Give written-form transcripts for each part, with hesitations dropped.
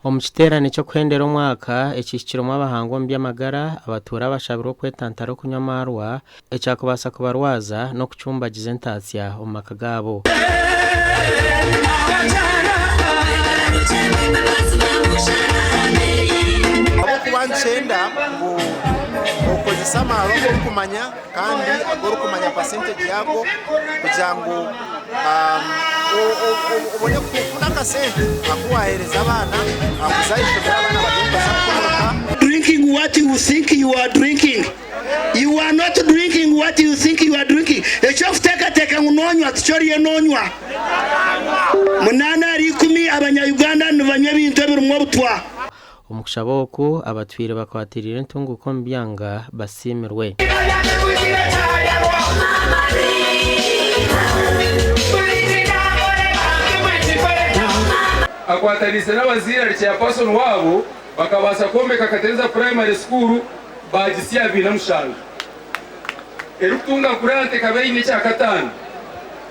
Omu kiteerane ky'okuhendera omwaka ekihikiremu abahangu omu by'amagara, abatuura bashabirwe okwetantara okunywa amaarwa ekyakubaasa kubarwaza n'okucumbagiza entaatsya omu maka gaabo. Ahabw'okuba nikyenda ngu okozese amaarwa agu orikumanya kandi agu orikumanya percentage yaago kugira ngu obone kufuna akasente aku waheereza abaana kuza aha ishomero abaana bari nibabaasa kukomoka. Drinking what you think you are drinking. You are not drinking what you think you are drinking. Eki orikuteekateeka ngu noonywa tikyo oriyo noonywa. Munaana ahari ikumi abanya-Uganda nibanywa ebintu ebirimu obutwa. Omu kushaba oku, abatwire bakwatiriire entunguuka omu byanga basiimirwe. Akwataniise n'abazaire ari chairperson waabo bakabaasa kwombeka Katereza Primary School baagitsya aha 27 erikutunga grant ekaba eine ekyakataano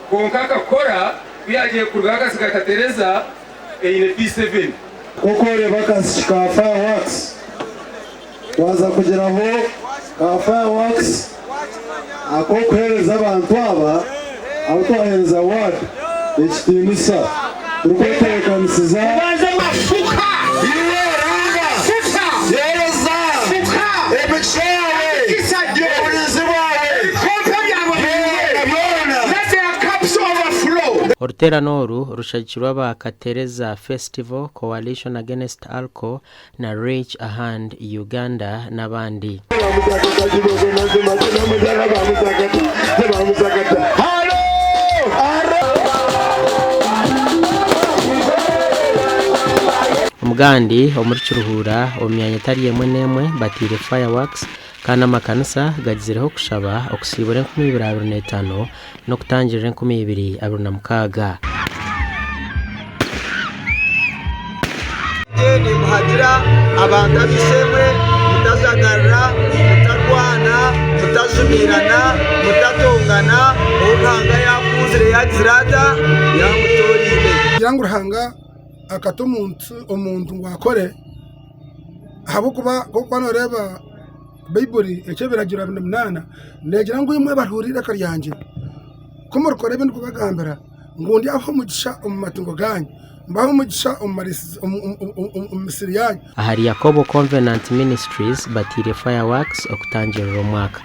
kwonka akakora ku yaagiire kurugaho akatsiga Katereza eine P7. Nk'oku oreeba akasiki ka fireworks, twaza kugiraho ka fireworks ak'okuheereza abantu aba abu twaheereza ward ekitiinisa turikwetebeekanisiza. Iwe Ruhanga, heereza emigisha yaawe, oburinzi bwawe, byona byona. Oruteerane oru rushagikirwe aba Katereza Festival, Coalition Against Alcohol na Reach a Hand Uganda n'abandi. Omugandi omuri Kiruhura omu myanya etari emwe n'emwe bateire fireworks kandi amakanisa gagizireho okushaba okusiibura 2025 n'okutangirira 2026. Nimuhagira abantu ab'eishe-emwe, mutajagarara, mutarwana, mutajumiirana, mutatongana, ou Ruhanga yaakunzire yaagizire ata? Yaamutooriine. Kugira ngu Ruhanga akata omuntu ngu akore ahabw'okuba nk'oku nooreeba Baiburi eky'ebiragiro 28 neegira ngu imwe abahuriire eiraka ryangye, ku murikora ebi ndikubagambira ngu ndyabaha omugisha omu matungo gaanyu, mbahe omugisha omu misiri yaanyu. Ahari Yakobo Covenant Ministries bataire fireworks okutangirira omwaka.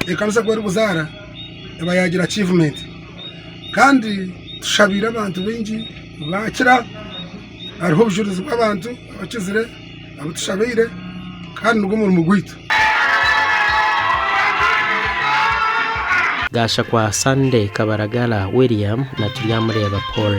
Ekanisa ku erikuzaara eba yaagira achievement kandi tushabiire abantu baingi baakira hariho obujurizi bw'abantu abakizire abu tushabiire kandi nigwo murimo gwaitu. Gashakwa Sunday Kabaragala William na Turyamureeba Paul.